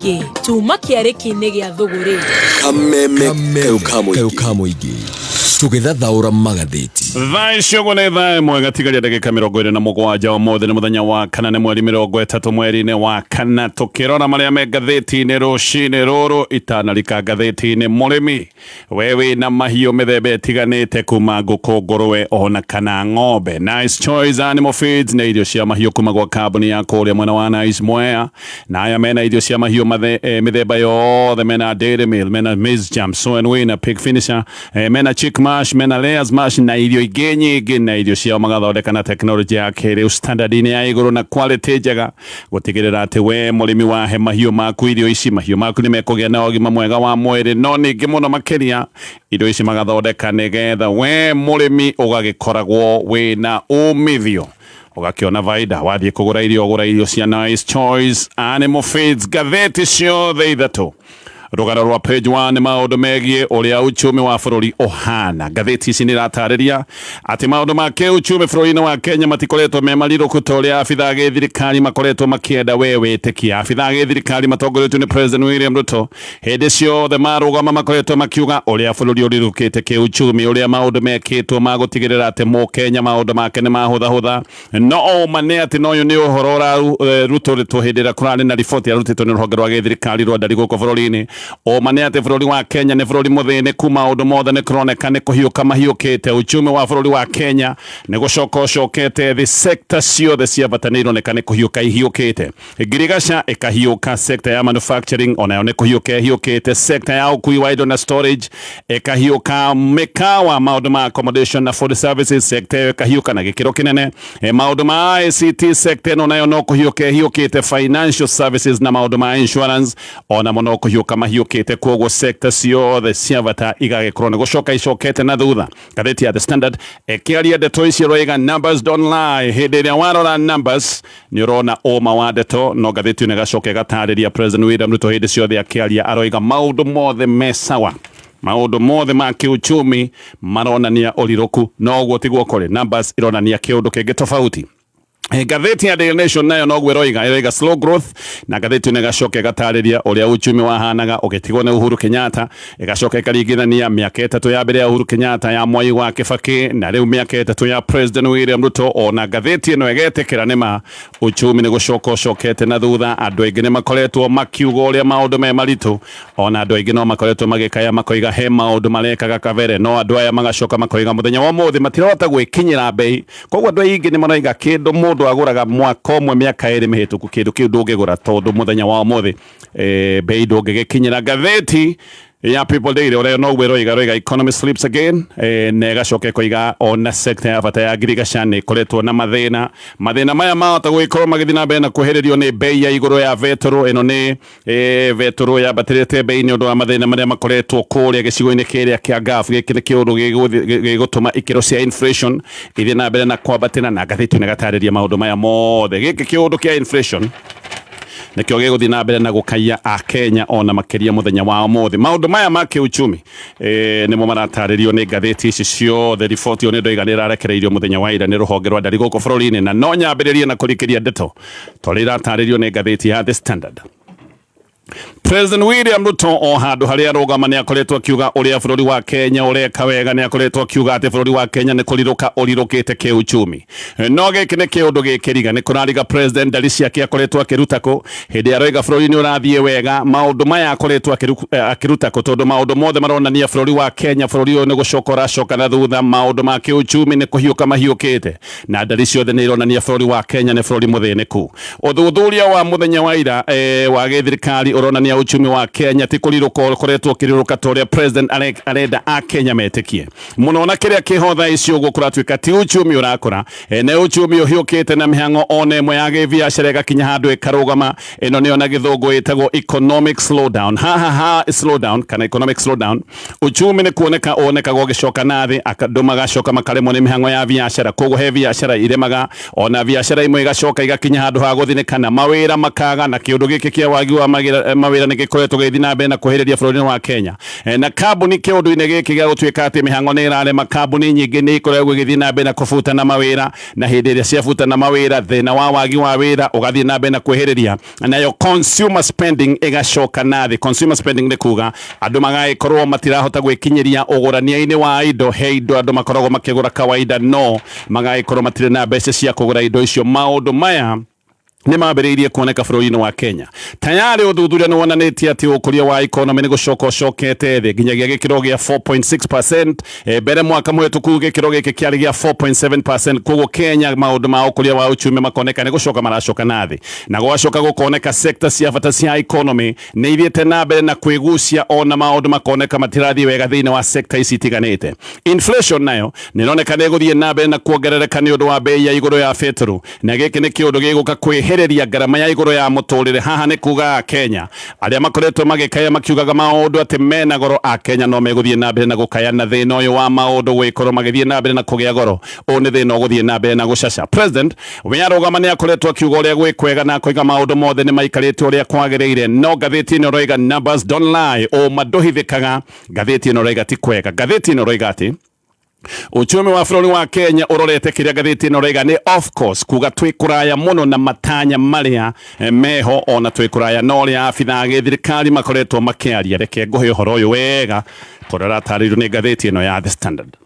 Tuma kĩarĩki-inĩ gĩa thũgũrĩ. Kameme kayũ ka kayũ mũingĩ. Ka mũingĩ tũgĩthathaũra magathĩti. Thaa icio ũguo nĩ thaa 1 gatigaria ndagĩka 27. Ũmũthĩ nĩ mũthenya wa kana, nĩ mweri 30 mweri-inĩ wa kana. Tũkĩrora marĩa me ngathĩti-inĩ rũcinĩ rũrũ, itanarika ngathĩti-inĩ, mũrĩmi we wĩna mahiũ mĩthemba ĩtiganĩte kuma ngũkũ, ngũrũwe ona kana ng'ombe, Nice Choice Animal Feeds nĩ irio cia mahiũ kuma gwa kambuni ya kũrĩa mwena wa Nice Mwea, na aya mena irio cia mahiũ mĩthemba yothe. Mena dairy meal, mena maize jam, soy and winner, pig finisher, mena chick mash, mena layers mash na irio ingĩ nyingĩ. Na irio ciao magathondeka na tekinoronjĩ ya kĩrĩu, standard-inĩ ya igũrũ na quality njega, gũtigĩrĩra atĩ we mũrĩmi wahe mahiũ maku irio ici, mahiũ maku nĩ mekũgĩa na ũgima mwega wa mwĩrĩ. No ningĩ mũno makĩria, irio ici magathondeka nĩgetha we mũrĩmi ũgagĩkoragwo wĩna umithio, ũgakĩona baida wathiĩ kũgũra irio. Gũra irio cia Nice Choice Animal Feeds. Ngathĩti ciothe ithatũ, rũgano rwa page 1 nĩ maũndũ megiĩ ũrĩa uchumi wa bũrũri ũhana. Ngathĩti ici nĩ iratarĩria atĩ maũndũ ma kĩuchumi bũrũri-inĩ wa Kenya matikoretwo me marirũku ta ũrĩa abithaa gĩthirikari makoretwo makĩenda we wĩtĩkia. Abithaa gĩthirikari matongoretio nĩ President William Ruto, hĩndĩ ciothe marũgama makoretwo makiuga ũrĩa bũrũri ũrirũkĩte kĩuchumi, ũrĩa maũndũ mekĩtwo ma gũtigĩrĩra atĩ mũkenya maũndũ make nĩ mahũthahũtha. No ũma nĩ atĩ no ũyũ nĩ ũhoro ũrarutũrĩtwo hĩndĩ ĩrĩa kũrarĩ na riboti yarutĩtwo nĩ rũhonge rwa gĩthirikari rwa ndari gũkũ bũrũri-inĩ. Ũma nĩ atĩ bũrũri wa Kenya nĩ bũrũri mũthĩnĩku. Maũndũ mothe nĩ kũroneka nĩ kũhiũka mahiũkĩte. Uchumi wa bũrũri wa Kenya nĩ gũcoka ũcokete thĩ. Sector ciothe cia bata nĩ ironeka nĩ kũhiũka ihiũkĩte. Ngirigaca ĩkahiũka, sector ya manufacturing onayo nĩ kũhiũka ĩhiũkĩte, sector ya ũkui wa indo na storage ĩkahiũka, mĩkawa, maũndũ ma accommodation na food services, sector ĩyo ĩkahiũka na gĩkĩro kĩnene. Maũndũ ma ICT, sector ĩno nayo no kũhiũka ĩhiũkĩte. Financial services na maũndũ ma insurance ona mo no kũhiũka mahiũkĩte. Koguo sector ciothe cia bata igagĩkorwo nĩ gũcoka icokete na thutha. Ngathĩti ya The Standard ĩkĩaria ndeto icio roiga, "Numbers don't lie." Hĩndĩ ĩrĩa warora numbers nĩ ũrona ũma wa ndeto. No ngathĩti ĩno ĩgacoka ĩgatarĩria President William Ruto hĩndĩ ciothe akĩaria aroiga maũndũ mothe me sawa, maũndũ mothe ma kĩuchumi maronania ũrirũku, no ũguo tiguo kũrĩ. Numbers ironania kĩũndũ kĩngĩ tofauti. Ngathĩti ya Daily Nation nayo noguo ĩroiga, ĩroiga "Slow growth", na ngathĩti ĩno ĩgacoka ĩgatarĩria ũrĩa uchumi wahanaga ũgĩtigwo nĩ Uhuru Kenyatta, ĩgacoka ĩkaringithania mĩaka 3 ya mbere ya Uhuru Kenyatta, ya Mwai wa Kibaki, na rĩu mĩaka 3 ya President William Ruto. Ona ngathĩti ĩno ĩgetĩkĩra nĩma uchumi nĩ gũcoka ũcokete na thutha. Andũ aingĩ nĩ makoretwo makiuga ũrĩa maũndũ me maritũ. Ona andũ aingĩ no makoretwo magĩkaya makoiga he maũndũ marekaga kabere, no andũ aya magacoka makoiga mũthenya wa ũmũthĩ matirahota gwĩkinyĩra mbei. Koguo andũ aingĩ nĩ maroiga kĩndũ mũndũ agũraga mwaka ũmwe, mĩaka 2 mĩhĩtũku, kĩndũ kĩu ndũngĩgũra tondũ mũthenya wa ũmũthĩ mbei ndũngĩgĩkinyĩra. Ngathĩti ya People Daily ũrĩa noguo ĩroiga, roiga "Economy slips again", na ĩgacoka ĩkoiga ona sector ya bata ya ngirigaca nĩ ĩkoretwo na mathĩna. Mathĩna maya mahota gũgĩkorwo magĩthiĩ na mbere na kwehererio nĩ mbei ya igũrũ ya betũrũ. Ĩno nĩ betũrũ yambatĩrĩte mbei nĩ ũndũ wa mathĩna marĩa makoretwo kũrĩa gĩcigo-inĩ kĩrĩa kĩa Gulf. Gĩkĩ nĩ kĩũndũ gĩgũtũma ikĩro cia inflation ithiĩ na mbere na kwambatĩra, na ngathĩti ĩno ĩgatarĩria maũndũ maya mothe. Gĩkĩ kĩũndũ kĩa inflation nĩkĩo gĩgũthiĩ na mbere na gũkaiya akenya ona makĩria mũthenya wa ũmũthĩ. Maũndũ maya ma kĩuchumi nĩmo maratarĩrio nĩ ngathĩti ici ciothe. Riboti ĩyo nĩ ndoiga nĩ ĩrarekereirio mũthenya wa ira nĩ rũhonge rwa ndari gũkũ bũrũri-inĩ, na no nyambĩrĩrie na kũrikĩria ndeto tondũ iratarĩrio nĩ ngathĩti ya The Standard. President William Ruto o handũ harĩa arũgama nĩ akoretwo akiuga ũrĩa bũrũri wa Kenya ũreka wega. Nĩ akoretwo akiuga atĩ bũrũri wa Kenya nĩ kũrirũka ũrirũkĩte kĩuchumi, no gĩkĩ nĩ kĩũndũ gĩkĩriga nĩ kũrariga president ndari ciake akoretwo akĩruta kũ hĩndĩ aroiga bũrũri nĩ ũrathiĩ wega. Maũndũ maya akoretwo akĩruta kũ? Tondũ maũndũ mothe maronania bũrũri wa Kenya, bũrũri ũyũ nĩ gũcoka ũracoka na thutha. Maũndũ ma kĩuchumi nĩ kũhiũka mahiũkĩte, na ndari ciothe nĩ ironania bũrũri wa Kenya nĩ bũrũri mũthĩnĩku. Ũthuthuria wa mũthenya wa ira wa gĩthirikari ũronania uchumi wa Kenya ti kũrirũka ũkoretwo ũkĩrirũka ta ũrĩa president arenda akenya metĩkie mũno. Na kĩrĩa kĩho thaa ici ũguo kũratuĩka ti uchumi ũrakũra, nĩ uchumi ũhiũkĩte na mĩhang'o ona ĩmwe ya gĩbiacara ĩgakinya handũ ĩkarũgama. Ĩno nĩyo na gĩthũngũ ĩtagwo economic slowdown. Haha ha slowdown kana economic slowdown, uchumi nĩ kuoneka wonekaga ũgĩcoka na thĩ, andũ magacoka makaremwo nĩ mĩhang'o ya biacara. Koguo he biacara iremaga, ona biacara imwe igacoka igakinya handũ ha gũthinĩkana, mawĩra makaga, na kĩũndũ gĩkĩ kĩa wagi wa mawĩra nĩ gĩkoretwo gĩgĩthiĩ na mbere na kwĩhĩrĩria bũrũri-inĩ wa Kenya. Na kambuni kĩũndũ-inĩ gĩkĩ gĩa gũtuĩka atĩ mĩhang'o nĩ ĩrarema, kambuni nyingĩ nĩ ikoretwo igĩthiĩ na mbere na kũbutana mawĩra, na hĩndĩ ĩrĩa ciabutana mawĩra thĩna wa wagi wa wĩra ũgathiĩ na mbere na kwĩhĩrĩria, nayo consumer spending ĩgacoka na thĩ. Consumer spending nĩ kuga andũ magagĩkorwo matirahota gwĩkinyĩria ũgũrania-inĩ wa indo. He indo andũ makoragwo makĩgũra kawaida, no magagĩkorwo matirĩ na mbeca cia kũgũra indo icio. Maũndũ maya nĩ mambĩrĩirie kuoneka bũrũri-inĩ wa Kenya. Tayarĩ ũthuthuria nĩ wonanĩtie atĩ ũkũria wa economy nĩ gũcoka ũcokete thĩ nginyagia gĩkĩro gĩa 4.6%. Mbere mwaka mũhĩtũku gĩkĩro gĩkĩ kĩarĩ gĩa 4.7%. Koguo Kenya maũndũ ma ũkũria wa uchumi makoneka nĩ gũcoka maracoka na thĩ, na gwacoka gũkoneka sector cia bata cia economy nĩ ithiĩte na mbere na kwĩgucia, ona maũndũ makoneka matirathiĩ wega thĩinĩ wa sector ici itiganĩte. Inflation nayo nĩ ĩroneka nĩ ĩgũthiĩ na mbere na kuongerereka nĩ ũndũ wa bei ya igũrũ ya betũrũ, na gĩkĩ nĩ kĩũndũ gĩgũka kwĩhĩrĩria ngarama ya igũrũ ya mũtũrĩre. Haha nĩ kuga Kenya arĩa makoretwo magĩkaya makiugaga maũndũ atĩ mena goro, a Kenya no megũthiĩ na mbere na gũkaya na thĩna ũyũ wa maũndũ gwĩkorwo magĩthiĩ na mbere na kũgĩa goro. Ũũ nĩ thĩna ũgũthiĩ na mbere na gũcaca. President we arũgama nĩ akoretwo akiuga ũrĩa gwĩ kwega na akoiga maũndũ mothe nĩ maikarĩte ũrĩa kwagĩrĩire, no ngathĩti ĩno ĩroiga numbers don't lie, ũma ndũhithĩkaga. Ngathĩti ĩno ĩroiga ti kwega. Ngathĩti ĩno ĩroiga atĩ uchumi wa bũrũri wa Kenya ũrorete kĩrĩa ngathĩti ĩno ĩroiga nĩ of course, kuga twĩ kũraya mũno na matanya marĩa meho, ona twĩ kũraya na ũrĩa abithaa a gĩthirikari makoretwo makĩaria. Reke ngũhe ũhoro ũyũ wega tondũ ũratarĩirio nĩ ngathĩti ĩno ya The Standard.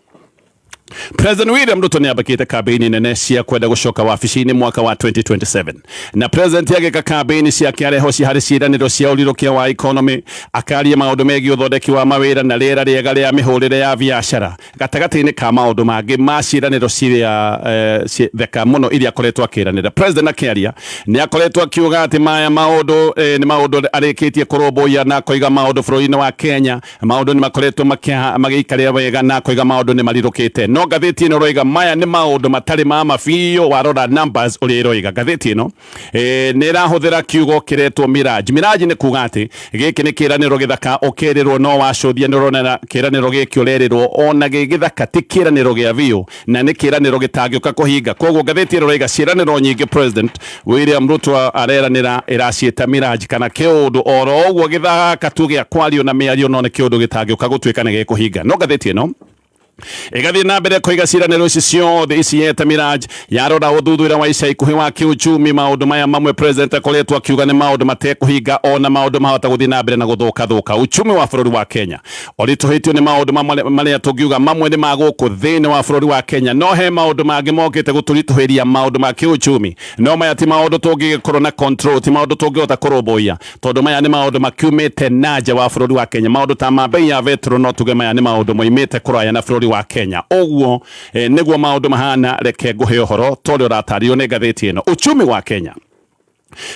President William Ruto nĩ ambakĩte kambĩini nene cia kwenda gũcoka wabici-inĩ mwaka wa 2027, na president agĩka kambĩini ciake areho ci harĩ ciĩranĩro cia ũrirũkia wa economy, akaria maũndũ megiĩ ũthondeki wa mawĩra na rĩera rĩega rĩa mĩhũrĩre ya biacara, gatagatĩ-inĩ ka maũndũ mangĩ ma ciĩranĩro ciria theka mũno iria akoretwo akĩranĩra. President akĩaria nĩ akoretwo akiuga atĩ maya maũndũ nĩ maũndũ arĩkĩtie kũrũmbũiya, na akoiga maũndũ bũrũri-inĩ wa Kenya maũndũ nĩ makoretwo magĩikarĩra wega, na akoiga maũndũ nĩ marirũkĩte. No ngathĩti ĩno ĩroiga maya nĩ maũndũ matarĩ ma mabiũ, warora numbers ũrĩa ĩroiga. Ngathĩti ĩno nĩ ĩrahũthĩra kiugo kĩretwo mirage. Mirage nĩ kuga atĩ gĩkĩ nĩ kĩranĩro gĩthaka ũkĩrĩrwo, no wacũthia nĩ ũrona kĩranĩro gĩkĩ ũrerĩrwo ona gĩ gĩthaka ti kĩranĩro gĩa biũ, na nĩ kĩranĩro gĩtangĩũka kũhinga. Koguo ngathĩti ĩno ĩroiga ciĩranĩro nyingĩ President William Ruto areranĩra ĩraciĩta mirage, kana kĩũndũ oro ũguo gĩthaka tu gĩa kwario na mĩario, no nĩ kĩũndũ gĩtangĩũka gũtuĩka nĩ gĩkũhinga. No ngathĩti ĩno ĩgathiĩ na mbere kũiga ciĩranĩro ici ciothe ici yeta mirage. Yarora ũthuthuria wa ica ikuhĩ wa kĩuchumi, maũndũ maya mamwe president akoretwo akiuga nĩ maũndũ matekũhinga, ona maũndũ mahota gũthiĩ na mbere na gũthũka thũka. Uchumi wa bũrũri wa Kenya ũritũhĩtio nĩ maũndũ mamwe marĩa tũngiuga mamwe nĩ ma gũkũ thĩinĩ wa bũrũri wa Kenya, no he maũndũ mangĩ mokĩte gũtũritũhĩria maũndũ ma kĩuchumi. No maya ti maũndũ tũngĩgĩkorwo na control, ti maũndũ tũngĩhota kũrũmbũiya, tondũ maya nĩ maũndũ makiumĩte na nja wa bũrũri wa Kenya. Maũndũ ta ma bei ya betũrũ, no tuge maya nĩ maũndũ moimĩte kũraya na bũrũri wa Kenya. Ũguo nĩguo maũndũ mahana. Reke ngũhe ũhoro ta ũrĩa ũratarĩrio nĩ ngathĩti ĩno. Uchumi wa Kenya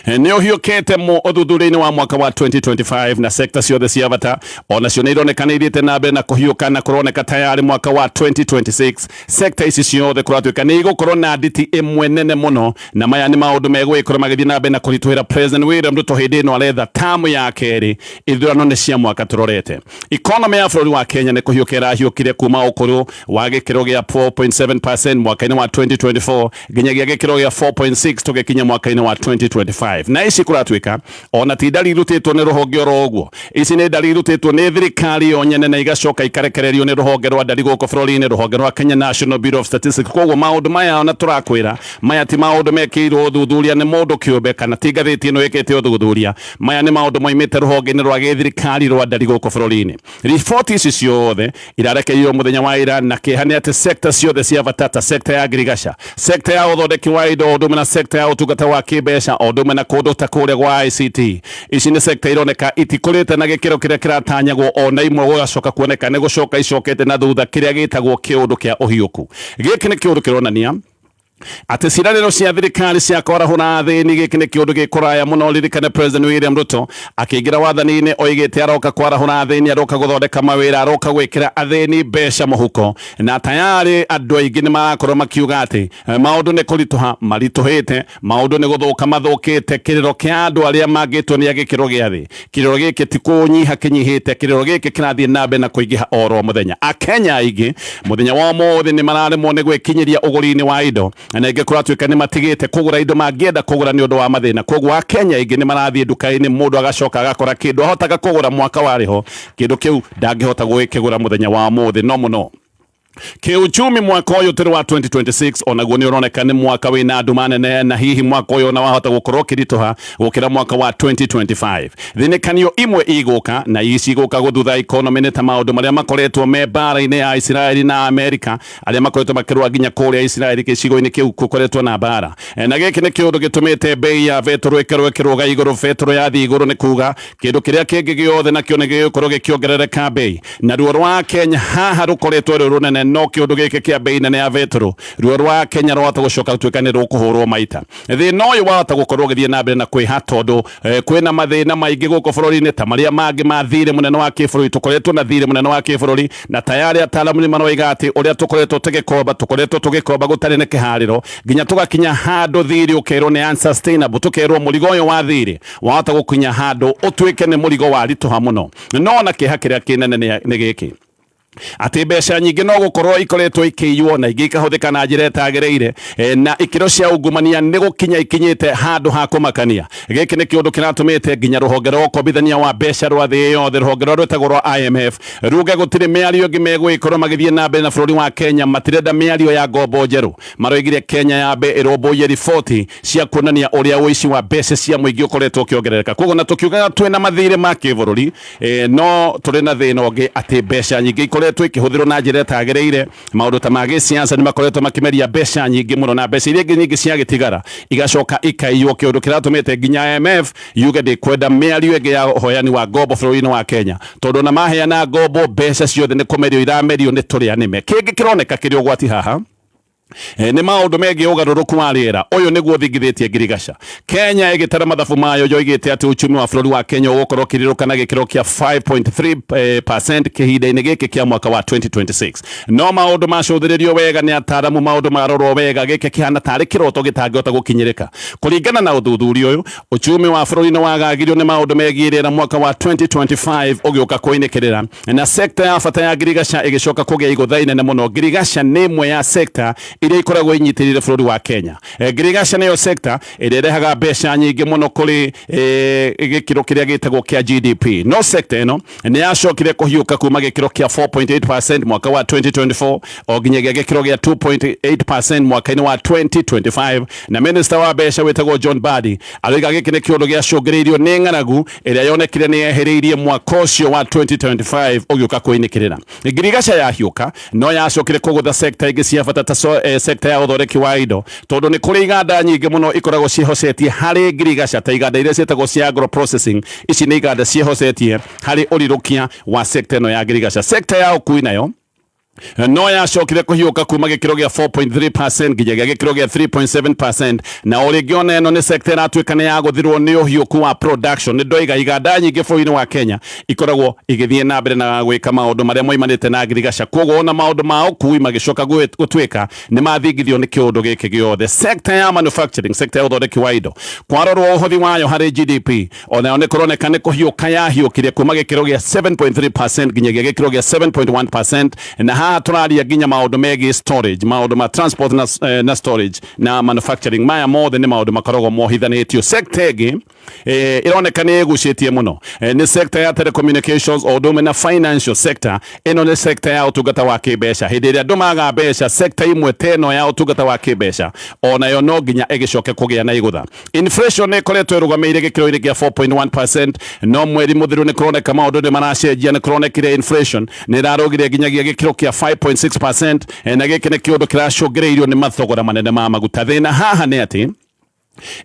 nĩ ũhiũkĩte mu ũthuthuria-inĩ wa mwaka wa 2025, na sekta ciothe cia bata onacio nĩ ironeka nĩ ithiĩte na mbere na kũhiũka, na kũroneka tayarĩ mwaka wa 2026 sekta ici ciothe kũratuĩka nĩ igũkorwo na nditi ĩmwe nene mũno, na maya nĩ maũndũ megũgĩkorwo magĩthiĩ na mbere na kũritũhĩra President William Ruto hĩndĩ ĩno aretha tamu ya kerĩ. Ithurano nĩ cia mwaka tũrorete. Economy ya bũrũri wa Kenya nĩ kũhiũka ĩrahiũkire kuma ũkũrũ wa gĩkĩro gĩa 4.7% mwaka-inĩ wa 2024 nginyagia gĩkĩro gĩa 4.6 tũgĩkinya mwaka-inĩ wa 2025. Na ici kũratuĩka ona ti ndari irutĩtwo nĩ rũhonge oro ũguo, ici nĩ ndari irutĩtwo nĩ thirikari yo nyene na igacoka ikarekererio nĩ rũhonge rwa ndari gũkũ bũrũri-inĩ, rũhonge rwa Kenya National Bureau of Statistics. Koguo maũndũ maya ona tũrakwĩra maya ti maũndũ mekĩirwo ũthuthuria nĩ mũndũ kĩũmbe, kana ti ngathĩti ĩno ĩkĩte ũthuthuria. Maya nĩ maũndũ moimĩte rũhonge-inĩ rwa gĩthirikari rwa ndari gũkũ bũrũri-inĩ. Riboti ici ciothe irarekereirio mũthenya wa ira, na kĩeha nĩ atĩ sekta ciothe cia bata ta sekta ya ngirigaca, sekta ya ũthondeki wa indo, o ũndũ ũmwe na sekta ya ũtungata wa kĩmbeca, o ũndũ ũmwe na kũndũ ta kũrĩa gwa ICT, ici nĩ sekta ironeka itikũrĩte na gĩkĩro kĩrĩa kĩratanyagwo, ona imwe gũgacoka kuoneka nĩ gũcoka icokete na thutha, kĩrĩa gĩtagwo kĩũndũ kĩa ũhiũku. Gĩkĩ nĩ kĩũndũ kĩronania atĩ ciĩranĩro cia thirikari cia kwarahũra athĩni, gĩkĩ nĩ kĩũndũ gĩkũraya mũno. Ririkane President William Ruto akĩingĩra wathani-inĩ oigĩte aroka kwarahũra athĩni, aroka gũthondeka mawĩra, aroka gwĩkĩra athĩni mbeca mũhuko, na tayarĩ andũ aingĩ nĩ marakorwo makiuga atĩ maũndũ nĩ kũritũha maritũhĩte, maũndũ nĩ gũthũka mathũkĩte. Kĩrĩro kĩa andũ arĩa mangĩtwo nĩ a gĩkĩro gĩa thĩ, kĩrĩro gĩkĩ ti kũnyiha kĩnyihĩte, kĩrĩro gĩkĩ kĩrathiĩ na mbere na kũingĩha oro mũthenya. Akenya aingĩ mũthenya wa ũmũthĩ nĩ mararemwo nĩ gwĩkinyĩria ũgũri-inĩ wa indo. Na aingĩ kũratuĩka nĩ matigĩte kũgũra indo mangĩenda kũgũra nĩ ũndũ wa mathĩna. Koguo Akenya aingĩ nĩ marathiĩ nduka-inĩ, mũndũ agacoka agakora kĩndũ ahotaga kũgũra mwaka warĩho, kĩndũ kĩu ndangĩhota gũgĩkĩgũra mũthenya wa ũmũthĩ. No mũno kiuchumi mwaka ũyũ tũrĩ wa 2026 onaguo nĩ ũroneka nĩ mwaka wĩna nduma nene, na hihi mwaka ũyũ ona wahota gũkorwo ũkĩritũha gũkĩra mwaka wa 2025. Thinĩkanio imwe igũka na ici igũka gũthutha economy nĩ ta maũndũ marĩa makoretwo me mbara-inĩ ya Isiraeli na Amerika, arĩa makoretwo makĩrũa nginya kũrĩa Isiraeli gĩcigo-inĩ kĩu gũkoretwo na mbara. Na gĩkĩ nĩ kĩũndũ gĩtũmĩte bei ya betũrũ ĩkorwo ĩkĩrũga igũrũ. Betũrũ yathiĩ igũrũ nĩ kuga kĩndũ kĩrĩa kĩngĩ gĩothe nakĩo nĩ gĩgũkorwo gĩkĩongerereka bei, na ruo rwa Kenya haha rũkoretwo rwĩ rũnene. No kĩũndũ gĩkĩ kĩa bei nene ya betũrũ, ruo rwa Kenya rwahota gũcoka gũtuĩka nĩ rũkũhũrwo maita. Thĩna ũyũ wahota gũkorwo ũgĩthiĩ na mbere na kwĩha tondũ kwĩna mathĩna maingĩ gũkũ bũrũri-inĩ ta marĩa mangĩ ma thirĩ mũnene wa kĩbũrũri. Tũkoretwo na thirĩ mũnene wa kĩbũrũri, na tayarĩ ataalamu nĩ maroiga atĩ ũrĩa tũkoretwo tũgĩkomba, tũkoretwo tũgĩkomba gũtarĩ na kĩharĩro nginya tũgakinya handũ thirĩ ũkerwo nĩ unsustainable, tũkerwo mũrigo ũyũ wa thirĩ wahota gũkinya handũ ũtuĩke nĩ mũrigo waritũha mũno. No na kĩeha kĩrĩa kĩnene nĩ gĩkĩ, atĩ mbeca nyingĩ no gũkorwo ikoretwo ikĩiywo na ingĩ ikahũthĩka na njĩra ĩtagĩrĩire, na ikĩro cia ungumania nĩ gũkinya ikinyĩte handũ ha kũmakania. Gĩkĩ nĩ kĩũndũ kĩratũmĩte nginya rũhonge rwa ũkombithania wa mbeca rwa thĩ yothe, rũhonge rũrĩa rwĩtagwo rwa IMF, ruge gũtirĩ mĩario ĩngĩ megũgĩkorwo magĩthiĩ na mbere na bũrũri wa Kenya. Matirenda mĩario ya ngombo njerũ. Maroigire Kenya yambe ĩrũmbũiye riboti cia kuonania ũrĩa ũici wa mbeca cia mũingĩ ũkoretwo ũkĩongerereka. Koguo na tũkiugaga twĩna mathirĩ ma kĩbũrũri, no tũrĩ na thĩna ũngĩ atĩ mbeca nyingĩ ikoretwo ikĩhũthĩrwo na njĩra ĩtagĩrĩire. Maũndũ ta ma gĩsiasa nĩ makoretwo makĩmeria mbeca nyingĩ mũno, na mbeca iria ingĩ nyingĩ ciagĩtigara igacoka ikaiywo, kĩũndũ kĩratũmĩte nginya IMF yuge ndĩkwenda mĩario ĩngĩ ya ũheani wa ngombo bũrũri-inĩ wa Kenya, tondũ ona maheana ngombo mbeca ciothe nĩ kũmerio iramerio nĩ tũrĩa nĩme. Kĩngĩ kĩroneka kĩrĩ ũgwati haha nĩ maũndũ megiĩ ũgarũrũku wa rĩera. Ũyũ nĩguo ũthingithĩtie ngirigaca. Kenya ĩgĩtara mathabu mayo yoigĩte atĩ uchumi wa bũrũri wa Kenya ũgũkorwo ũkĩrirũka na gĩkĩro kĩa 5.3% kĩhinda-inĩ gĩkĩ kĩa mwaka wa 2026. No maũndũ macũthĩrĩrio wega nĩ ataaramu, maũndũ marorwo wega, gĩkĩ kĩhana tarĩ kĩroto gĩtangĩhota gũkinyĩrĩka. Kũringana na ũthuthuria ũyũ, uchumi wa bũrũri nĩ wagagirio nĩ maũndũ megiĩ rĩera mwaka wa 2025 ũgĩũka kũinĩkĩrĩra, na sekta ya bata ya ngirigaca ĩgĩcoka kũgĩa igũtha inene mũno. Ngirigaca nĩ ĩmwe ya sekta iria ikoragwo inyitĩrĩire bũrũri wa Kenya. Ngirigaca nĩyo sekta ĩrĩa ĩrehaga mbeca nyingĩ mũno kũrĩ gĩkĩro kĩrĩa gĩtagwo kĩa GDP. No sekta ĩno nĩ yacokire kũhiũka kuma gĩkĩro kĩa 4.8% mwaka wa 2024 o nginyagia gĩkĩro gĩa 2.8% mwaka-inĩ wa 2025. Na minister wa mbeca wĩtagwo John Mbadi aroiga gĩkĩ nĩ kĩũndũ gĩacũngĩrĩirio nĩ ng'aragu ĩrĩa yonekire nĩ yehereirie mwaka ũcio wa 2025 ũgĩũka kũinĩkĩrĩra. Ngirigaca yahiũka no yacokire kũgũtha sekta ingĩ cia bata ta sekta ya ũthondeki wa indo, tondũ nĩ kũrĩ iganda nyingĩ mũno ikoragwo ciĩhocetie harĩ ngirigaca, ta iganda iria ciĩtagwo cia agro processing. Ici nĩ iganda ciĩhocetie harĩ ũrirũkia wa sekta ĩno ya ngirigaca. Sekta ya ũkui nayo no yacokire kũhiũka kuma gĩkĩro gĩa 4.3% nginyagia gĩkĩro gĩa 3.7%. Na o rĩngĩ ona ĩno nĩ sekta ĩratuĩka nĩ yagũthirwo nĩ ũhiũku wa production. Nĩ ndoiga iganda nyingĩ bũrũri-inĩ wa Kenya ikoragwo igĩthiĩ na mbere na gwĩka maũndũ marĩa moimanĩte na ngirigaca, koguo ona maũndũ ma ũkui magĩcoka gũtuĩka nĩ mathingithio nĩ kĩũndũ gĩkĩ gĩothe. Sekta ya manufacturing, sekta ya ũthondeki wa indo, kwarorwo ũhothi wayo harĩ GDP, onayo nĩ kũroneka nĩ kũhiũka yahiũkire kuma gĩkĩro gĩa 7.3% nginyagia gĩkĩro gĩa 7.1%. Na haha tũraria nginya maũndũ megiĩ storage, maũndũ ma transport na storage na manufacturing, maya mothe nĩ maũndũ makoragwo mohithanĩtio. Sector ĩngĩ ĩroneka nĩ ĩgucĩtie mũno nĩ sector ya telecommunications o ũndũ ũmwe na financial sector. Ĩno nĩ sector ya ũtungata wa kĩmbeca. Hĩndĩ ĩrĩa andũ maga mbeca, sector imwe ta ĩno ya ũtungata wa kĩmbeca onayo no nginya ĩgĩcoke kũgĩa na igũtha. Inflation nĩ ĩkoretwo ĩrũgamĩire gĩkĩro-inĩ kĩa 4.1%, no mweri mũthiru nĩ kũroneka maũndũ nĩ maracenjia. Nĩ kũronekire inflation nĩ ĩrarũgire nginyagia gĩkĩro kĩa 5.6%, na gĩkĩ nĩ kĩũndũ kĩracũngĩrĩirio nĩ mathogora manene ma maguta. Thĩna haha nĩ atĩ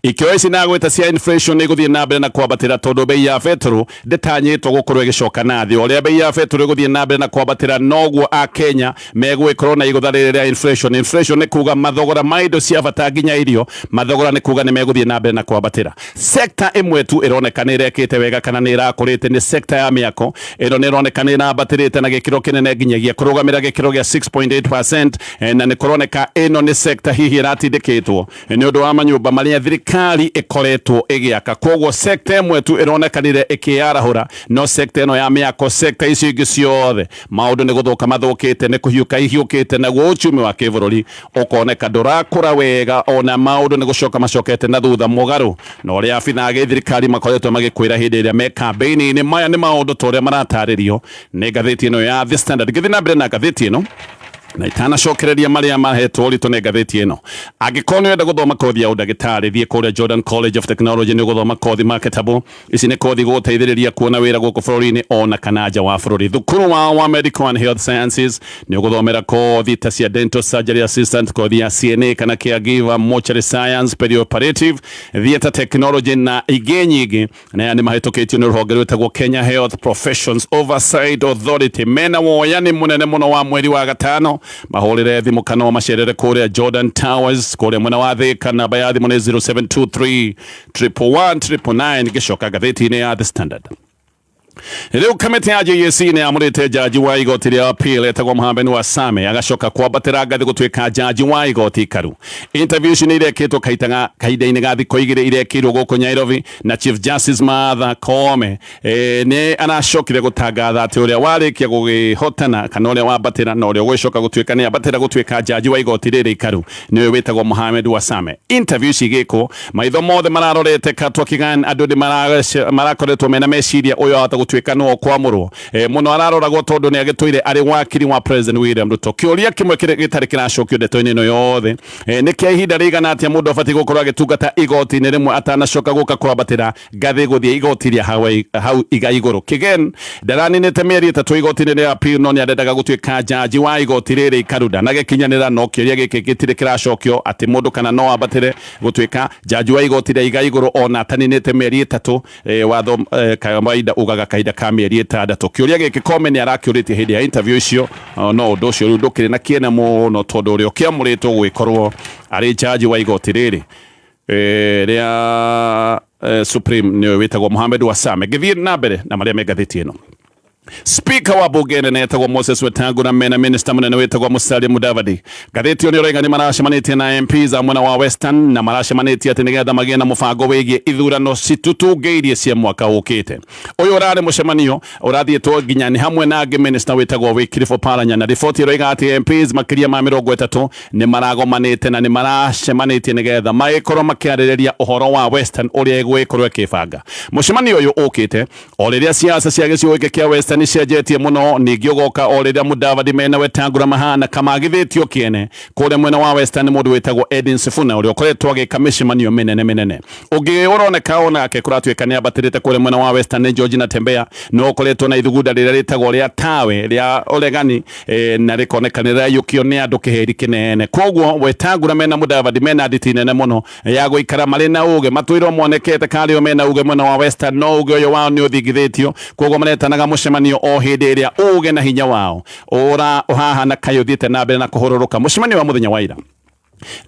ikĩro ici na gwĩta cia inflation nĩ igũthiĩ na mbere na kwambatĩra, tondũ bei ya betũrũ ndĩtanyĩtwo gũkorwo ĩgĩcoka na thĩ. Ũrĩa bei ya betũrũ ĩgũthiĩ na mbere na kwambatĩra, noguo Akenya megũgĩkorwo na igũtha rĩrĩ rĩa inflation. Inflation nĩ kuga mathogora ma indo cia bata nginya irio, mathogora nĩ kuga nĩ megũthiĩ na mbere na kwambatĩra. Sekta ĩmwe tu ĩroneka nĩ ĩrekĩte wega kana nĩ ĩrakũrĩte nĩ sekta ya mĩako. Ĩno nĩ ĩroneka nĩ ĩrambatĩrĩte na gĩkĩro kĩnene nginyagia kũrũgamĩra gĩkĩro gĩa 6.8%, na nĩ kũroneka ĩno nĩ sekta hihi ĩratindĩkĩtwo nĩ ũndũ wa manyũmba marĩa Thirikari ĩkoretwo ĩgĩaka. Koguo sector ĩmwe tu ĩronekanire ĩkĩyarahũra, no sector ĩno ya mĩako, sector icio ingĩ ciothe maũndũ nĩ gũthũka mathũkĩte, nĩ kũhiũka ihiũkĩte, naguo uchumi wa kĩbũrũri ũkoneka ndũrakũra wega, ona maũndũ nĩ gũcoka macokete na thutha mũgarũ na ũrĩa abithaa a gĩthirikari makoretwo magĩkwĩra hĩndĩ ĩrĩa me kambĩini-inĩ. Maya nĩ maũndũ ta ũrĩa maratarĩrio nĩ ngathĩti ĩno ya The Standard. Ngĩthiĩ na mbere na ngathĩti ĩno na itanacokereria marĩa mahetwo ũritũ nĩ ngathĩti ĩno, angĩkorwo nĩ ũrenda gũthoma kothi ya ũndagĩtarĩ, thiĩ kũrĩa Jordan College of Technology, nĩ ũgũthoma kothi marketable. Ici nĩ kothi gũgũteithĩrĩria kuona wĩra gũkũ bũrũri-inĩ ona kana nja wa bũrũri. Thukuru wao wa Medical and Health Sciences nĩ ũgũthomera kothi ta cia dental surgery assistant, kothi ya CNA kana caregiver, mortuary science, perioperative theatre technology na ingĩ nyingĩ. Na aya nĩ mahĩtũkĩtio nĩ rũhonge rwĩtagwo Kenya Health Professions Oversight Authority. Mena woyani mũnene mũno wa mweri wa gatano. Mahũrĩre thimũ kana ũmacerere kũrĩa Jordan Towers, kũrĩa mwena wa Thika. Namba ya thimũ nĩ 0723 111 999. Ngĩcoka ngathĩti-inĩ ya The Standard, rĩu kamĩtĩ ya JSC nĩ yamũrĩte jaji wa igoti rĩa appeal etagwo Mohamed Wasame agacoka kwambatĩra ngathĩ gũtuĩka jaji wa igoti ikaru. Interview ici nĩ irekĩtwo kahinda-inĩ ga thikũ 2 irekĩirwo gũkũ Nairobi, na Chief Justice Martha Koome nĩ aracokire gũtangatha atĩ ũrĩa warĩkia gũgĩhotana kana ũrĩa wambatĩra na ũrĩa ũgũgĩcoka gũtuĩka nĩ ambatĩra gũtuĩka jaji wa igoti rĩrĩ ikaru nĩwe wĩtagwo Mohamed Wasame. Interview ici igĩkwo, maitho mothe mararorete Katwa Kigan. Andũ nĩ marakoretwo mena meciria ũyũ ahota gũtuĩka nĩwe ũkwamũrwo. Mũno araroragwo tondũ nĩ agĩtũire arĩ wakiri wa President William Ruto. Kĩũria kĩmwe gĩtarĩ kĩracokio ndeto-inĩ ĩno yothe nĩ kĩa ihinda rĩigana atĩa mũndũ abatiĩ gũkorwo agĩtungata igoti-inĩ rĩmwe atanacoka gũka kwambatĩra ngathĩ gũthiĩ igoti rĩa hau iga igũrũ. Kigen ndaraninĩte mĩeri 3 igoti-inĩ rĩa appeal, no nĩ arendaga gũtuĩka jaji wa igoti rĩrĩ ikaru. Ndanagĩkinyanĩra, no kĩũria gĩkĩ gĩtirĩ kĩracokio atĩ mũndũ kana no ambatĩre gũtuĩka jaji wa igoti rĩa iga igũrũ ona ataninĩte mĩeri 3. Watho kawaida ugaga kahinda ka mĩeri 6. Kĩũria gĩkĩ Koome nĩ arakĩũrĩtie hĩndĩ ya interview icio, no ũndũ ũcio rĩu ndũkĩrĩ na kĩene mũno tondũ ũrĩa ũkĩamũrĩtwo gũgĩkorwo arĩ jaji wa igoti rĩrĩ rĩa Supreme nĩwe wĩtagwo Mohamed Wasame. Ngĩthiĩ na mbere na marĩa me ngathĩti ĩno, Speaker wa bunge nene etagwo Moses Wetangula mena minister munene wĩtagwo Musalia Mudavadi, ngathĩti ĩyo nĩ ũraiga nĩ maracemanĩtie na MPs a mwena wa Western, na maracemanĩtie atĩ nĩgetha magĩe na mũbango wĩgiĩ ithurano citutungĩirie cia mwaka ũkĩte. Ũyũ ũrarĩ mũcemanio ũrathiĩtwo nginya nĩ hamwe na angĩ minister wĩtagwo Wycliffe Oparanya, na riboti ĩroiga atĩ MPs makĩria ma 30 nĩ maragomanĩte na nĩ maracemanĩtie nĩgetha magĩkorwo makĩarĩrĩria ũhoro wa Western ũrĩa ĩgũgĩkorwo ĩkĩbanga. Mũcemanio ũyũ ũkĩte o rĩrĩa siasa cia gĩcigo gĩkĩ kĩa Western cianjetie mũno, ningĩ ũgoka o rĩrĩa Mudavadi mena Wetangula mahana kamagithĩtio kĩene kũrĩa mwena wa Western mũndũ wĩtagwo Edwin Sifuna, ũrĩa ũkoretwo agĩka mĩcemanio mĩnene mĩnene. Ũngĩ ũroneka onake kũratuĩka nĩ ambatĩrĩte kũrĩa mwena wa Western nĩ George Natembeya, no ũkoretwo na ithugunda rĩrĩa rĩtagwo rĩa tawe rĩa ũregani, na rĩkoneka nĩ rĩraiyũkio nĩ andũ kĩheri kĩnene. Koguo Wetangula mena Mudavadi mena nditi nene mũno ya gũikara marĩ na uge matwĩrwo monekete karĩo mena uge mwena wa Western, no uge ũyũ wao nĩ ũthingithĩtio. Koguo maretanaga mũcemanio o hĩndĩ ĩrĩa uge na hinya wao ũra ũhahana kaĩ ũthiĩte na mbere na kũhũrũrũka. Mũcemanio wa mũthenya wa ira,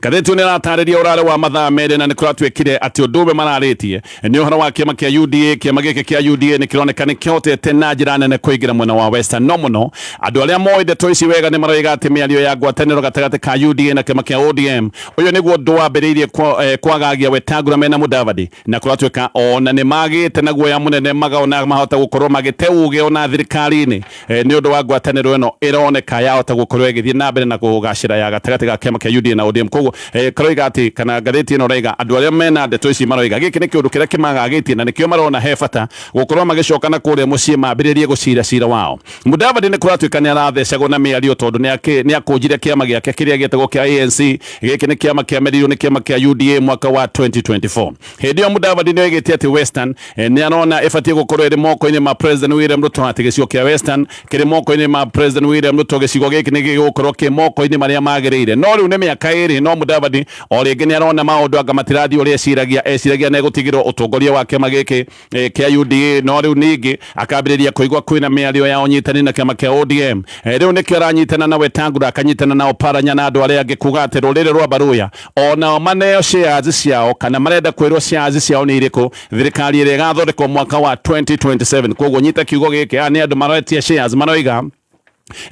ngathĩti nĩ ĩratarĩria ũrarĩ wa mathaa 2, na nĩ kũratuĩkire atĩ ũndũ ũmwe mararĩtie nĩ ũhoro wa kĩama kĩa UDA. Kĩama gĩkĩ kĩa UDA nĩ kĩroneka nĩ kĩhotete na njĩra nene kũingĩra mwena wa Western, no mũno andũ arĩa moĩ ndeto ici wega nĩ maroiga atĩ mĩario ya ngwatanĩro gatagatĩ ka UDA na kĩama kĩa ODM, ũyũ nĩguo ũndũ wambĩrĩirie kwagagia Wetangula mena Mudavadi, na kũratuĩka ona nĩ magĩte na guoya mũnene magaona mahota gũkorwo magĩte uge ona thirikari-inĩ nĩ ũndũ wa ngwatanĩro ĩno ĩroneka yahota gũkorwo ĩgĩthiĩ na mbere na kũgacĩra ya gatagatĩ ga kĩama kĩa UDA na ODM. Koguo karoiga atĩ kana ngathĩti ĩno ĩroiga andũ arĩa mena ndeto ici maroiga gĩkĩ nĩ kĩũndũ kĩrĩa kĩmagagĩtie, na nĩkĩo marona he bata gũkorwo magĩcoka na kũrĩa mũciĩ mambĩrĩrie gũcira cira wao. Mudavadi nĩ kũratuĩka nĩ arathecagwo na mĩario tondũ nĩ akũnjire kĩama gĩake kĩrĩa gĩetagwo kĩa ANC. Gĩkĩ nĩ kĩama kĩamerirwo nĩ kĩama kĩa UDA mwaka wa 2024. Hĩndĩ ĩyo Mudavadi nĩ oigĩte atĩ Western nĩ arona ĩbatiĩ gũkorwo ĩrĩ moko-inĩ ma President William Ruto, atĩ gĩcigo kĩa Western kĩrĩ moko-inĩ ma President William Ruto, gĩcigo gĩkĩ nĩ gĩgũkorwo kĩ moko-inĩ marĩa magĩrĩire. No rĩu nĩ mĩaka 2, no Mudavadi o rĩngĩ nĩ arona maũndũ anga matirathiĩ ũrĩa eciragia. Eciragia nĩ egũtigĩrwo ũtongoria wa kĩama gĩkĩ kĩa UDA, no rĩu ningĩ akambĩrĩria kũigua kwĩna mĩario ya ũnyitani na kĩama kĩa ODM. Rĩu nĩkĩo aranyitana na Wetangula, akanyitana na Oparanya na andũ arĩa angĩ kuga atĩ rũrĩrĩ rwa Baruya onao maneo shares ciao, kana marenda kwĩrwo shares ciao nĩ irĩkũ thirikari ĩrĩa ĩgathondekwo mwaka wa 2027. Koguo nyita kiugo gĩkĩ, aya nĩ andũ maretia shares, maroiga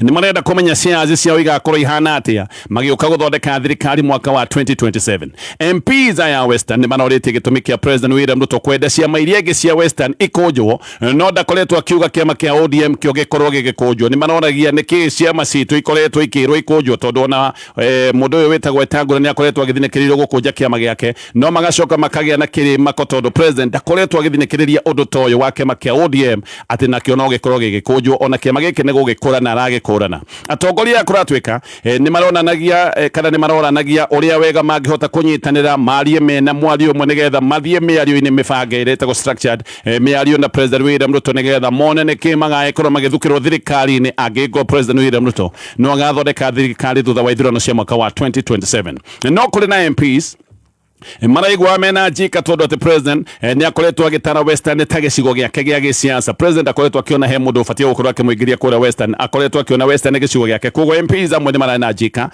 Nĩ marenda kũmenya shares ciao igakorwo ihana atĩa magĩũka gũthondeka thirikari mwaka wa 2027. MPs aya Western nĩ manorĩtie gĩtũmi kĩa President William Ruto kwenda ciama iria ingĩ cia Western ikũnjwo, no ndakoretwo akiuga kĩama kĩa ODM kĩo gĩkorwo gĩgĩkũnjwo. Nĩ maroragia nĩkĩ ciama citũ ikoretwo ikĩrwo ikũnjwo, tondũ ona mũndũ ũyũ wĩtagwo Wetangula nĩ akoretwo agĩthinĩkĩrĩrio gũkũnja kĩama gĩake, no magacoka makagĩa na kĩrĩmako tondũ president ndakoretwo agĩthinĩkĩrĩria ũndũ ta ũyũ wa kĩama kĩa ODM atĩ nakĩo no gĩkorwo gĩgĩkũnjwo, ona kĩama gĩkĩ nĩ gũgĩkũrana aragĩkũrana. Atongoria aya kũratuĩka nĩ maronanagia kana nĩ maroranagia ũrĩa wega mangĩhota kũnyitanĩra marie mena mwario ũmwe nĩgetha mathiĩ mĩario-inĩ mĩbange ĩrĩa ĩtagwo structured mĩario na President William Ruto nĩgetha mone nĩkĩ magagĩkorwo magĩthukĩrwo thirikari-inĩ angĩkorwo President William Ruto no agathondeka thirikari thutha wa ithurano cia mwaka wa 2027. No kũrĩ na MPs maraigua mena njika tondu ati president ni akoretwo agitara Western ta gicigo giake gia giciaca. President akoretwo akiona he mundu ubatie gukorwo akimuingiria kuria Western, akoretwo akiona Western ni gicigo giake, koguo MPs amwe ni mararĩ na njika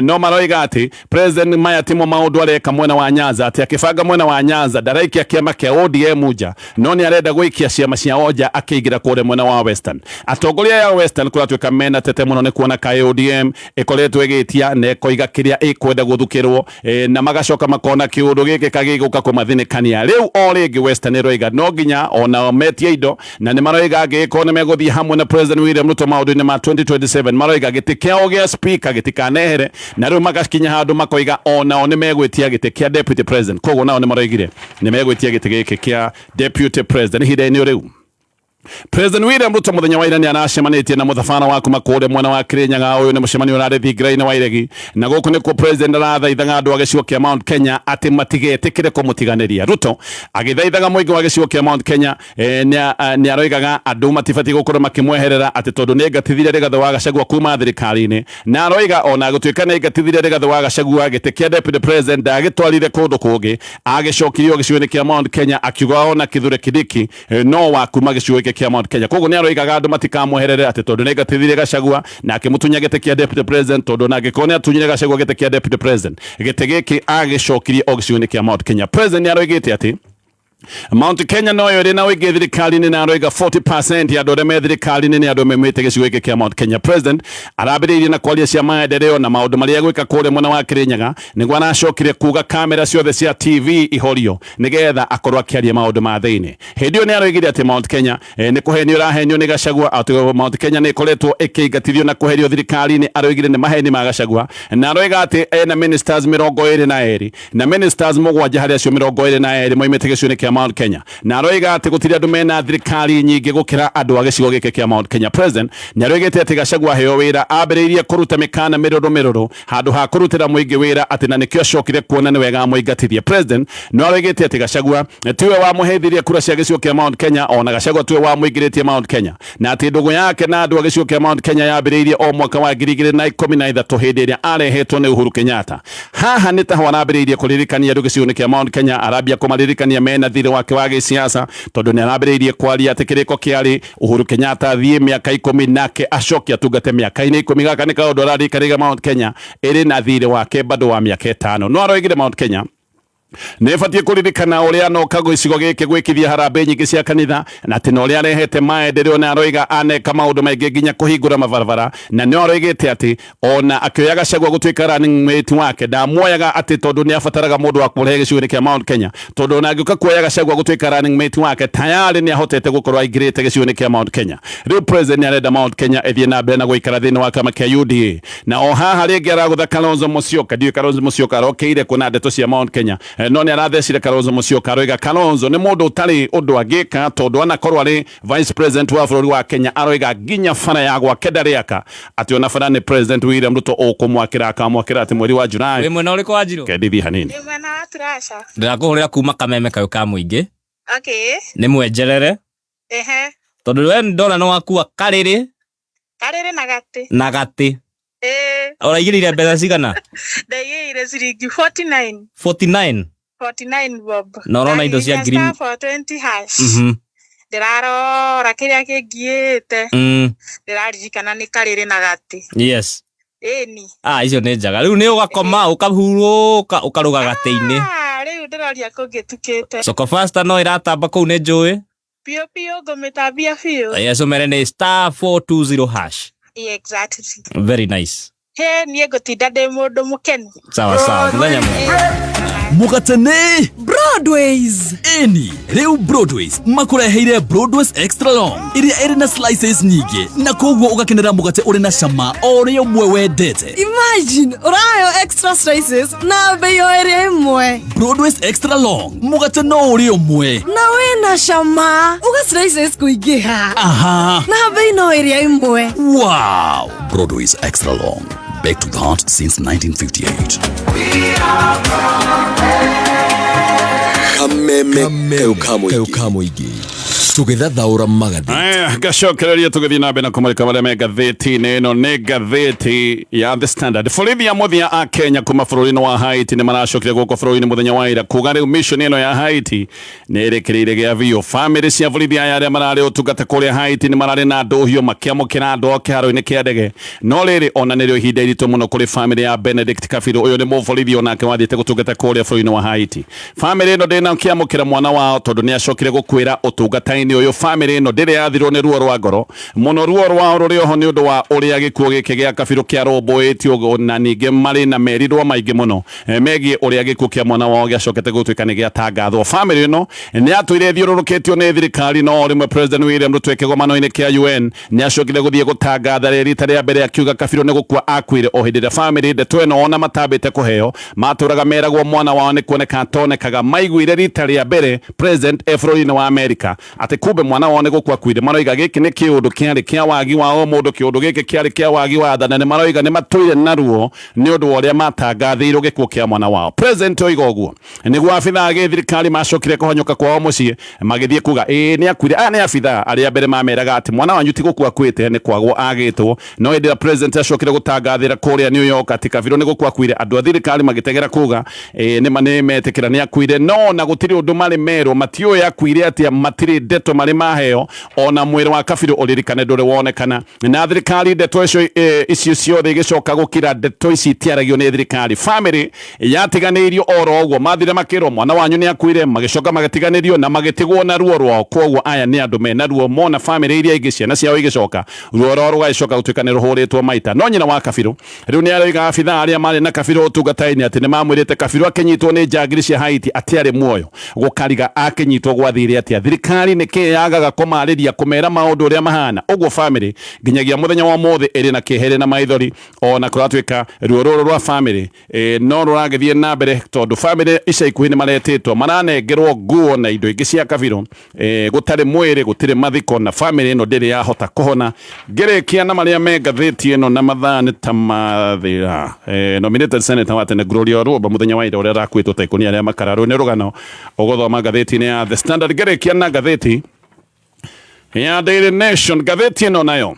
no maroiga ati president maya timo maundu areka mwena wa Nyanza, ati akibanga mwena wa Nyanza ndaraikia kiama kia ODM nja, no ni arenda guikia ciama cia oja akiingira kuria mwena wa Western. Atongoria ya Western kuratuika mena tete muno ni kuona kaĩ ODM ikoretwo igitia na ikoiga kiria ikwenda guthukirwo na magacoka makona kiundu giki kagiguka kumathinikania. Riu o ringi Western iroiga no nginya ona metie indo, na ni maroiga angikorwo ni meguthie hamwe na President William Ruto maundu-ini ma 2027, maroiga giti kiao gia speaker gitikanehere, na riu magakinya handu makoiga onao ni megwitia giti kia deputy president. Koguo nao ni maroigire ni megwitia giti giki kia deputy president ihinda-ini riu. President William Ruto muthenya wa ira ni aracemanĩtie na mũthabana wa kuma kũrĩa mwena wa Kirinyaga. Ũyũ nĩ mũcemanio ũrarĩ thingira-inĩ wa Iregi, na gũkũ nĩkuo president arathaithaga andũ a gĩcigo kĩa Mount Kenya atĩ matigetĩkĩre kũmũtiganĩria. Ruto agĩthaithaga mũingĩ wa gĩcigo kĩa Mount Kenya nĩ aroigaga andũ matibatiĩ gũkorwo makĩmweherera atĩ tondũ nĩ aingatithirie Rigathĩ wa Gachagua kuma thirikari-inĩ, na aroiga ona gũtuĩka nĩ aingatithirie Rigathĩ wa Gachagua gĩtĩ kĩa deputy president ndagĩtwarire kũndũ kũngĩ, agĩcokirio gĩcigo-inĩ kĩa Mount Kenya akiuga ona Kithure Kindiki no wa kuma gĩcigo gĩkĩ kĩa Mount Kenya. Koguo nĩ aroigaga andũ matikamweherere atĩ tondũ nĩ aingatithirie Gachagua na akĩmũtunya gĩtĩ kĩa deputy president, tondũ ona angĩkorwo nĩ atunyire Gachagua gĩtĩ kĩa deputy president, gĩtĩ gĩkĩ agĩcokirie o gĩcigo-inĩ kĩa Mount Kenya. President nĩ aroigĩte atĩ Mount Kenya noyo ĩrĩ na ũingĩ thirikari-inĩ, na aroiga 40% ya andũ arĩa me thirikari-inĩ nĩ andũ maumĩte gĩcigo gĩkĩ kĩa Mount Kenya. President arambĩrĩirie na kwaria cia maendeleo na maũndũ marĩa egwĩka kũrĩa mwena wa Kirinyaga, nĩguo aracokire kuga kamera ciothe cia TV ihorio nĩgetha akorwo akĩaria maũndũ ma thĩinĩ. Hĩndĩ ĩyo nĩ aroigire atĩ Mount Kenya nĩ kũhenio ĩrahenio nĩ Gachagua, atĩ Mount Kenya nĩ ĩkoretwo ĩkĩingatithio na kũherio thirikari-inĩ. Aroigire nĩ maheni ma Gachagua, na aroiga atĩ ena ministers 22 na ministers 7 harĩ acio 22 maumĩte gĩcigo-inĩ kĩa Mount Kenya, na aroiga atĩ gũtirĩ andũ mena thirikari nyingĩ gũkĩra andũ a gĩcigo gĩkĩ kĩa Mount Kenya. President nĩ aroigĩte atĩ Gachagua aheo wĩra ambĩrĩirie kũruta mĩkana mĩrũrũ mĩrũrũ handũ ha kũrutĩra mũingĩ wĩra, atĩ na nĩkĩo acokire kuona nĩ wega amũingatithie. President no aroigĩte atĩ Gachagua tiwe wamũheithirie kura cia gĩcigo kĩa Mount Kenya, ona Gachagua tiwe wamũingĩrĩtie Mount Kenya, na atĩ ndũgũ yake na andũ a gĩcigo kĩa Mount Kenya yambĩrĩirie o mwaka wa 2013 hĩndĩ ĩrĩa arehetwo nĩ Uhuru Kenyatta. Haha nĩ taho arambĩrĩirie kũririkania andũ gĩcigo-inĩ kĩa Mount Kenya, arambia kũmaririkania mena thirĩ wake wa gĩsiasa, tondũ nĩ arambĩrĩirie kwaria atĩ kĩrĩko kĩarĩ Uhuru Kenyatta athiĩ mĩaka 10 nake acoke atungate mĩaka-inĩ 10. Gaka nĩ kaũndũ ararikaniga Mount Kenya ĩrĩ na thirĩ wake bado wa mĩaka 5. No aroigire Mount Kenya nĩ ĩbatiĩ kũririkana ũrĩa anoka gĩcigo gĩkĩ gwĩkithia harambĩ nyingĩ cia kanitha, na atĩ na ũrĩa arehete maendeleo, na aroiga aneka maũndũ maingĩ nginya kũhingũra mabarabara, na nĩ aroigĩte atĩ ona akĩoya Gachagua gũtuĩka running mate wake ndamuoyaga atĩ tondũ nĩ abataraga mũndũ wa kũrehe gĩcigo-inĩ kĩa Mount Kenya, tondũ ona angĩũka kuoya Gachagua gũtuĩka running mate wake tayari nĩ ahotete gũkorwo aingĩrĩte gĩcigo-inĩ kĩa Mount Kenya. Rĩu president nĩ arenda Mount Kenya ĩthiĩ na mbere na gũikara thĩinĩ wa kĩama kĩa UDA, na o haha rĩngĩ aragũtha Kalonzo Musyoka. Ndiũĩ Kalonzo Musyoka arokeire kuona ndeto cia Mount Kenya, no nĩ arathecire Kalonzo Musyoka, aroiga Kalonzo nĩ mũndũ ũtarĩ ũndũ angĩka tondũ anakorwo arĩ vice president wa bũrũri wa Kenya, aroiga nginya bara ya gwake ndarĩaka, atĩ ona bara nĩ President William Ruto ũkũmwakĩra, akamwakĩra atĩ mweri wa Julai. Wĩ mwena ũrĩkũ wa Njirũ? Kendithi hanini. Ndĩ mwena wa Turasha. Ndĩrakũhũrĩra kuma kameme kayũ ka mũingĩ. Okay. Nĩ mwenjerere. Ehe. Tondũ we ndona nĩ wakua karĩrĩ Karĩrĩ na gatĩ. na gatĩ. Ĩĩ. Ũraigĩrĩire mbeca cigana? Ndaigĩire ciringi 49. 49. 49 bob. Na ũrona indo cia ngiri Star 420 hash. Ndĩrarora kĩrĩa kĩngiĩte. Ndĩraririkana nĩ karĩrĩ na gatĩ. Yes. Ĩni. Ah, icio nĩ njega. Rĩu nĩ ũgakoma ũkahurũka ũkarũga gatĩ-inĩ. Ah, rĩu ndĩroria kũngĩtukĩte. Soko Fasta no ĩratamba kũu nĩ njũĩ. Biũ biũ ngũmĩtambia biũ. Yes, ũmere nĩ star 420 hash. Yeah, exactly. Very nice. He niĩ ngũtinda ndĩ mũndũ mũkenu. Sawa sawa, mũthenya mwega. Mũgate nĩ Broadways. Ĩni rĩu Broadways makũreheire Broadways Extra Long ĩrĩa ĩrĩ na slices nyingĩ na koguo ũgakenera mũgate ũrĩ na cama o ũrĩa ũmwe wendete. Imagine ũraheo extra slices na bei o ĩrĩa ĩmwe. Broadways Extra Long, mũgate no ũrĩa ũmwe na wĩna cama uga slices kũingĩha. Aha. Na bei no ĩrĩa ĩmwe. Wow! Broadways Extra Long, baked with heart since 1958. Kameme kau kamuingĩ tũgĩthathaũra magathĩti. Aya, ngacokereria tũgĩthiĩ na mbere na kũmarĩka marĩa me ngathĩti-inĩ ĩno nĩ ngathĩti ya The Standard. Borithi a mũthia a Kenya kuma bũrũri-inĩ wa Haiti nĩ maracokire gũkũ bũrũri-inĩ mũthenya wa ira kuga rĩu mission ĩno ya Haiti nĩ ĩrĩkĩrĩire gĩa biũ. Bamĩrĩ cia borithi aya arĩa mararĩ ũtungata kũrĩa Haiti nĩ mararĩ na ndũhiũ makĩamũkĩra andũ ao kĩharo-inĩ kĩa ndege. No rĩrĩ ona nĩrĩo ihinda iritũ mũno kũrĩ bamĩrĩ ya Benedict Kabiru. Ũyũ nĩ mũborithi onake wathiĩte gũtungata kũrĩa bũrũri-inĩ wa Haiti. Bamĩrĩ ĩno ndĩnakĩamũkĩra mwana wao tondũ nĩ acokire gũkuĩra ũtungata-inĩ ũyũ. Bamĩrĩ ĩno ndĩrĩ yathirwo nĩ ruo rwa ngoro mũno, ruo rwao rũrĩ oho nĩ ũndũ wa ũrĩa gĩkuũ gĩkĩ gĩa Kabiru kĩarũmbũĩtio, na ningĩ marĩ na merirwo maingĩ mũno megiĩ ũrĩa gĩkuũ kĩa mwana wao gĩacokete gũtuĩka nĩ gĩatangathwo. Bamĩrĩ ĩno nĩ yatũire ĩthiũrũrũkĩtio nĩ thirikari, no rĩmwe President William Ruto kĩgomano-inĩ kĩa UN nĩ acokire gũthiĩ gũtangatha rĩ rita rĩa mbere akiuga Kabiru nĩ gũkua akuire, o hĩndĩ ĩrĩa bamĩrĩ ndeto ĩno ona matambĩte kũheo matũraga meragwo mwana wao nĩ kuoneka atonekaga. Maiguire rita rĩa mbere President e bũrũri-inĩ wa Amerika atĩ kumbe mwana wao nĩ gũkua akuire. Maroiga gĩkĩ nĩ kĩũndũ kĩarĩ kĩa wagi wa o mũndũ, kĩũndũ gĩkĩ kĩarĩ kĩa wagi wa tha, na nĩ maroiga nĩ matũire na ruo nĩ ũndũ wa ũrĩa matangathĩirwo gĩkuũ kĩa mwana wao. President oiga ũguo nĩguo abithaa a gĩthirikari macokire kũhanyũka kwao mũciĩ magĩthiĩ kuga ĩĩ nĩ akuire. Aya nĩ abithaa arĩa mbere mameraga atĩ mwana wanyu ti gũkua akuĩte nĩ kwagwo agĩtwo, no hĩndĩ ĩrĩa president acokire gũtangathĩra kũrĩa New York atĩ Kabiru nĩ gũkua akuire, andũ a thirikari magĩtegera kuga ĩĩ nĩ ma nĩ metĩkĩra nĩ akuire, no na gũtirĩ ũndũ marĩ merwo, matiũĩ akuire atĩa, matirĩ ndeto marĩ maheo, ona mwĩrĩ wa Kabiru ũririkane ndũrĩ wonekana. Na thirikari ndeto icio icio ciothe igĩcoka gũkira, ndeto ici itiaragio nĩ thirikari. Family yatiganĩirio oro ũguo, mathire makĩrwo mwana wanyu nĩ akuire, magĩcoka magĩtiganĩrio na magĩtigwo na ruo rwao. Koguo aya nĩ andũ mena ruo mona family iria ingĩ ciana ciao igĩcoka ruo rwao rũgagĩcoka gũtuĩka nĩ rũhũrĩtwo maita. No nyina wa Kabiru rĩu nĩ aroiga abithaa arĩa marĩ na Kabiru ũtungata-inĩ atĩ nĩ mamwĩrĩte Kabiru akĩnyitwo nĩ njangiri cia Haiti atiarĩ muoyo, gũkariga akĩnyitwo gwathire atĩa. Thirikari nĩ kĩ yagaga kũmarĩria kũmera maũndũ ũrĩa mahana ũguo. Family nginyagia mũthenya wa ũmũthĩ ĩrĩ na kĩehere na maithori, ona kũratuĩka ruo rũrũ rwa family no rũragĩthiĩ na mbere tondũ family ica ikuhĩ nĩ maretĩtwo maranengerwo nguo na indo ingĩ cia Kabiru, gũtarĩ mwĩrĩ gũtirĩ mathiko, na family ĩno ndĩrĩ yahota kũhona. Ngĩrĩkia na marĩa me ngathĩti ĩno na mathaa nĩ ta mathĩra. Nominated senator wa tene Gloria Orwoba mũthenya wa ira ũrĩa arakuĩtwo ta ikũnia rĩa makara, rũu nĩ rũgano ũgũthoma ngathĩti-inĩ ya The Standard. Ngĩrĩkia na ngathĩti ya Daily Nation, ngathĩti ĩno nayo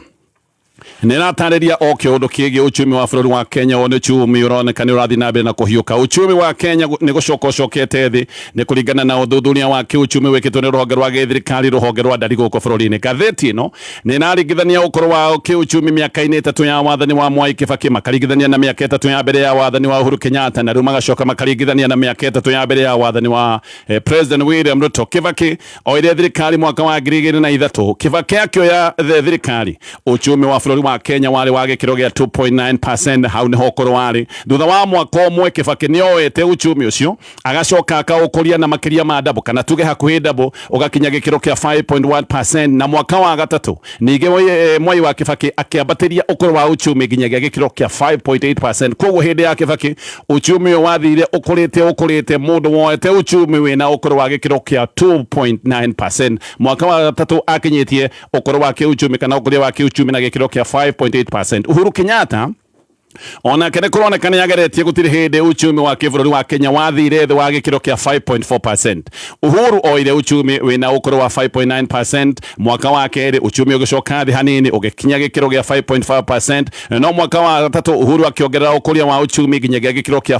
nĩ ĩratarĩria o kĩũndũ kĩgiĩ uchumi wa bũrũri wa Kenya. O nĩ uchumi ũroneka nĩ ũrathiĩ na mbere na kũhiũka. Uchumi wa Kenya nĩ gũcoka ũcokete thĩ nĩ kũringana na ũthuthuria wa kĩuchumi wĩkĩtwo nĩ rũhonge rwa gĩthirikari rũhonge rwa ndari gũkũ bũrũri-inĩ. Ngathĩti ĩno nĩ ĩraringithania ũkũrũ wa kĩuchumi mĩaka-inĩ ĩtatũ ya wathani wa Mwai Kibaki, makaringithania na mĩaka ĩtatũ ya mbere ya wathani wa Uhuru Kenyatta, na rĩu magacoka makaringithania na mĩaka ĩtatũ ya mbere ya wathani wa President William Ruto. Kibaki oire thirikari mwaka wa 2003. Kibaki akĩoya thirikari uchumi wa bũrũri wa Kenya warĩ wa gĩkĩro gĩa 2.9%, hau nĩho ũkũrũ warĩ. Thutha wa mwaka ũmwe Kibaki nĩoete uchumi ũcio agacoka akaũkũria na makĩria ma double, kana tuge hakuhĩ double, ũgakinya gĩkĩro kĩa 5.1%. Na mwaka wa gatatũ ningĩ Mwai wa Kibaki akĩambatĩria ũkũrũ wa uchumi nginyagia gĩkĩro kĩa 5.8%. Koguo hĩndĩ ya Kibaki uchumi ũyũ wathire ũkũrĩte ũkũrĩte, mũndũ woete uchumi wĩna ũkũrũ wa gĩkĩro kĩa 2.9%. Mwaka wa gatatũ akinyĩtie ũkũrũ wa kĩuchumi kana ũkũria wa kĩuchumi na gĩkĩro kĩa 5.8%. Uhuru Kenyatta onake nĩ kũroneka nĩ ageretie, gũtirĩ hĩndĩ uchumi wa kĩbũrũri wa Kenya wathire thĩ wa gĩkĩro kĩa 5.4%. Uhuru oire uchumi wĩna ũkũrũ wa 5.9%. Mwaka wa kerĩ uchumi ũgĩcoka thĩ hanini ũgĩkinya gĩkĩro gĩa 5.5%, no mwaka wa gatatũ Uhuru akĩongerera ũkũria wa uchumi nginyagia gĩkĩro kĩa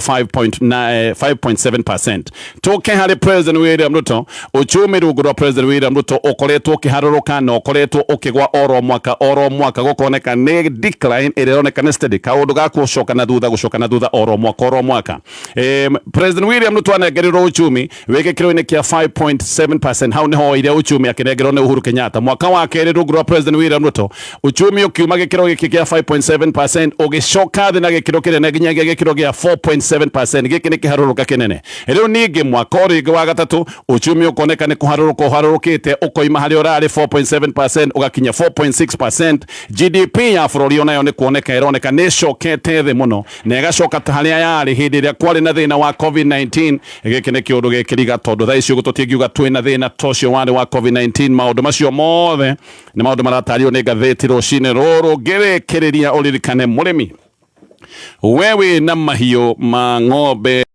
5.7%. Tũke harĩ President William Ruto, uchumi rungu rwa President William Ruto ũkoretwo ũkĩharũrũka na ũkoretwo ũkĩgwa oro mwaka oro mwaka, gũkoneka nĩ decline ĩrĩa ĩroneka nĩ steady, kaũndũ Gũcoka na thutha, gũcoka na thutha oro mwaka oro mwaka. President William Ruto anengerirwo uchumi wĩ gĩkĩro-inĩ kĩa 5.7%. Hau niho oire uchumi akĩnengerwo nĩ Uhuru Kenyatta. Mwaka wa kerĩ rungu rwa President William Ruto, uchumi ũkiuma gĩkĩro gĩkĩ kĩa 5.7% ũgĩcoka thĩ na gĩkĩro kĩnene nginyagia gĩkĩro gĩa 4.7%. Gĩkĩ nĩ kĩharũrũka kĩnene. Rĩu ningĩ mwaka ũrĩa ũngĩ wa gatatũ, uchumi ũkoneka nĩ kũharũrũka ũharũrũkĩte, ũkoima harĩa ũrarĩ 4.7% ũgakinya 4.6%. GDP ya bũrũri onayo nĩ kuoneka ĩroneka nĩ ĩcokete thĩ mũno na ĩgacoka ta harĩa yarĩ hĩndĩ ĩrĩa kwarĩ na thĩna wa COVID-19. Gĩkĩ nĩ kĩũndũ gĩkĩriga, tondũ thaa ici ũguo tũtingiuga twĩna thĩna ta ũcio warĩ wa COVID-19. Maũndũ macio mothe nĩ maũndũ maratario nĩ ngathĩti rũcinĩ rũrũ. Ngĩrĩkĩrĩria, ũririkane mũrĩmi, we wĩ na mahiũ ma ng'ombe.